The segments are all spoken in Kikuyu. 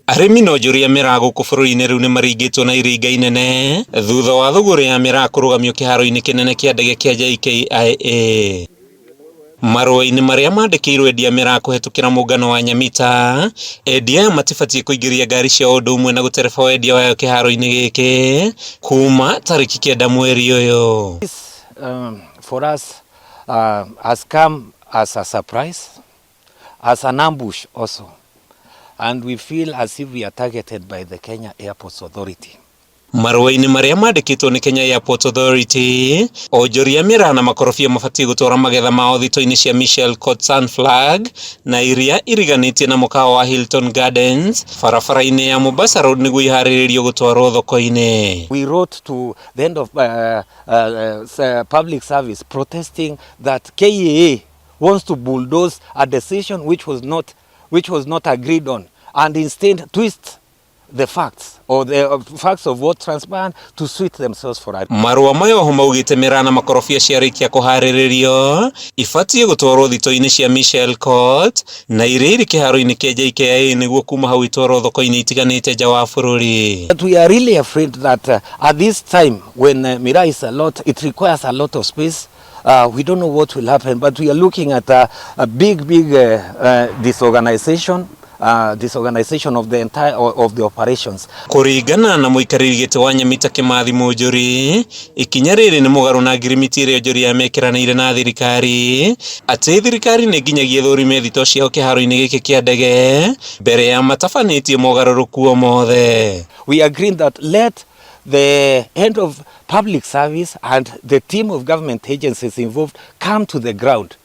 Arĩmi na onjoria a mĩraa gũkũ bũrũri-inĩ rĩu nĩmaringĩtwo na iringa inene thutha wa thũgũrĩ ya mĩraa kũrũgamio kĩharo-inĩ kĩnene kĩa ndege kĩa JKIA. Marũa-inĩ marĩa mandĩkĩirwo endia mĩraa kũhetũkĩra mũngano wa Nyamita, endia aya matibatiĩ kũingĩria ngari ciao ũndũ ũmwe na gũtereba wendia wayo kĩharo-inĩ gĩkĩ kuma tarĩki 9 mweri ũyũ. This for us has come as a surprise, as an ambush also, and we feel as if we are targeted by the Kenya Airports Authority. Marũa-inĩ marĩa mandĩkĩtwo nĩ Kenya Airports Authority, onjoria a mĩraa na makorobia mabatiĩ gũtwara magetha mao thito-inĩ cia Michel Court Sunflag na iria iriganĩtie na mũkawa wa Hilton Gardens barabara-inĩ ya Mombasa Road nĩguo iharĩrĩrio gũtwarwo thoko-inĩ. We wrote to the end of public service protesting that KAA wants to bulldoze a decision which was not agreed on and instead twist the facts or the facts of what transpired to suit themselves for a Marũa maya oho maugĩte mĩraa na makorobia ciarĩkia kũharĩrĩrio ibatiĩ gũtwarwo thito-inĩ cia Michel Court na iria irĩ kĩharo-inĩ kĩa JKIA nĩguo kuma hau itwarwo thoko-inĩ itiganĩte nja wa bũrũri. But we are really afraid that at this time when miraa is a lot, it requires a lot of space. We don't know what will happen, but we are looking at a big, big disorganization. Disorganization of the entire of the operations. Kũringana na mũikarĩri gĩtĩ wa Nyamita Kĩmathi Mũnjũri, ikinya rĩrĩ nĩ mũgarũ na ngirimiti ĩrĩa onjoria mekĩranĩire na thirikari atĩ thirikari nĩ nginyagia ĩthũrime thito ciao kĩharo-inĩ gĩkĩ kĩa ndege mbere ya matabanĩtie mogarũrũku o mothe. We agreed that let the head of public service and the team of government agencies involved come to the ground,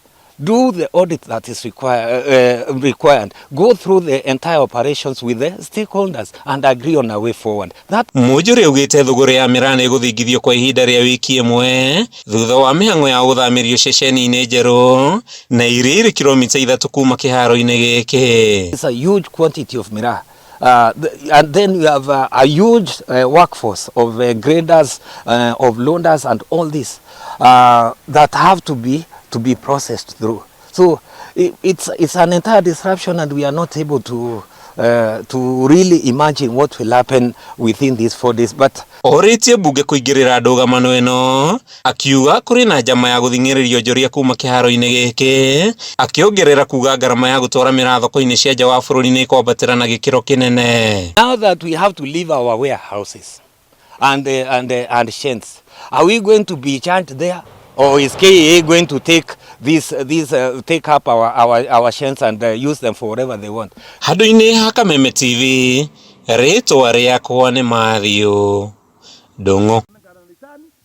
do the audit that is required, go through the entire operations with the stakeholders and agree on a way forward. That Mũnjũri augĩte thũgũrĩ ya mĩraa nĩ ĩgũthingithio kwa ihinda rĩa wiki ĩmwe thutha wa mĩhang'o ya gũthamĩrio ceceni-inĩ njerũ na iria irĩ kilomita 3 kuma kĩharo-inĩ gĩkĩ. It's a huge quantity of miraa. And then you have a huge workforce of graders, of loaders and all this that have to be processed through. So it's an entire disruption, and we are not able to really imagine what will happen within these 4 days. But Orĩtie mbunge kũingĩrĩra ndũgamano ĩno akiuga kũrĩ na njama ya gũthing'ĩrĩria onjoria kuma kĩharo-inĩ gĩkĩ, akĩongerera kuga ngarama ya gũtwara mĩraa thoko-inĩ cia nja wa bũrũri nĩ ĩkwambatĩra na gĩkĩro kĩnene. Now that we have to leave our warehouses and sheds, are we going to be charged there? Or is KAA going to take this, this take up our sheds and use them for whatever they want? Handũ-inĩ ha Kameme TV, rĩtwa rĩakwa nĩ Matthew Ndung'u.